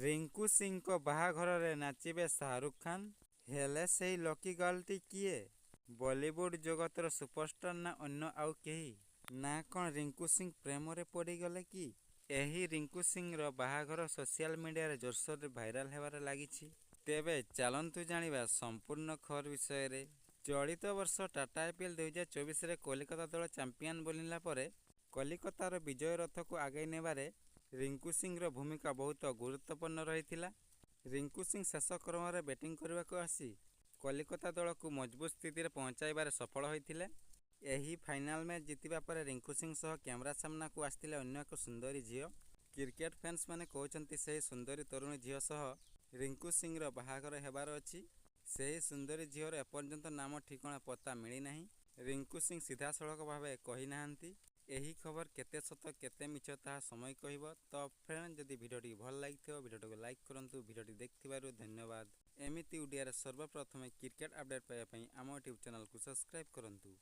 ରିଙ୍କୁ ସିଂଙ୍କ ବାହାଘରରେ ନାଚିବେ ଶାହରୁଖ ଖାନ, ହେଲେ ସେହି ଲକି ଗାର୍ଲଟି କିଏ? ବଲିଉଡ ଜଗତର ସୁପରଷ୍ଟାର ନା ଅନ୍ୟ ଆଉ କେହି? ନା କଣ ରିଙ୍କୁ ସିଂ ପ୍ରେମରେ ପଡିଗଲେ କି? ଏହି ରିଙ୍କୁ ସିଂର ବାହାଘର ସୋସିଆଲ ମିଡିଆରେ ଜୋରସୋରରେ ଭାଇରାଲ ହେବାରେ ଲାଗିଛି। ତେବେ ଚାଲନ୍ତୁ ଜାଣିବା ସମ୍ପୂର୍ଣ୍ଣ ଖବର ବିଷୟରେ। ଚଳିତ ବର୍ଷ ଟାଟା ଆଇପିଏଲ୍ 2024ରେ କଲିକତା ଦଳ ଚାମ୍ପିୟନ ବନିଲା ପରେ କଲିକତାର ବିଜୟ ରଥକୁ ଆଗେଇ ନେବାରେ ରିଙ୍କୁ ସିଂର ଭୂମିକା ବହୁତ ଗୁରୁତ୍ୱପୂର୍ଣ୍ଣ ରହିଥିଲା। ରିଙ୍କୁ ସିଂ ଶେଷ କ୍ରମରେ ବ୍ୟାଟିଂ କରିବାକୁ ଆସି କଲିକତା ଦଳକୁ ମଜବୁତ ସ୍ଥିତିରେ ପହଞ୍ଚାଇବାରେ ସଫଳ ହୋଇଥିଲେ। ଏହି ଫାଇନାଲ ମ୍ୟାଚ୍ ଜିତିବା ପରେ ରିଙ୍କୁ ସିଂ ସହ କ୍ୟାମେରା ସାମ୍ନାକୁ ଆସିଥିଲେ ଅନ୍ୟ ଏକ ସୁନ୍ଦରୀ ଝିଅ। କ୍ରିକେଟ ଫ୍ୟାନ୍ସମାନେ କହୁଛନ୍ତି, ସେହି ସୁନ୍ଦରୀ ତରୁଣୀ ଝିଅ ସହ ରିଙ୍କୁ ସିଂର ବାହାଘର ହେବାର ଅଛି। ସେହି ସୁନ୍ଦରୀ ଝିଅର ଏପର୍ଯ୍ୟନ୍ତ ନାମ ଠିକଣା ପତ୍ତା ମିଳିନାହିଁ। ରିଙ୍କୁ ସିଂ ସିଧାସଳଖ ଭାବେ କହିନାହାନ୍ତି। ଏହି ଖବର କେତେ ସତ କେତେ ମିଛ, ତାହା ସମୟ କହିବ। ତ ଫ୍ରେଣ୍ଡ, ଯଦି ଭିଡ଼ିଓଟି ଭଲ ଲାଗିଥିବ, ଭିଡ଼ିଓଟିକୁ ଲାଇକ୍ କରନ୍ତୁ। ଭିଡ଼ିଓଟି ଦେଖିଥିବାରୁ ଧନ୍ୟବାଦ। ଏମିତି ଓଡ଼ିଆରେ ସର୍ବପ୍ରଥମେ କ୍ରିକେଟ ଅପଡେଟ୍ ପାଇବା ପାଇଁ ଆମ ୟୁଟ୍ୟୁବ୍ ଚ୍ୟାନେଲକୁ ସବସ୍କ୍ରାଇବ୍ କରନ୍ତୁ।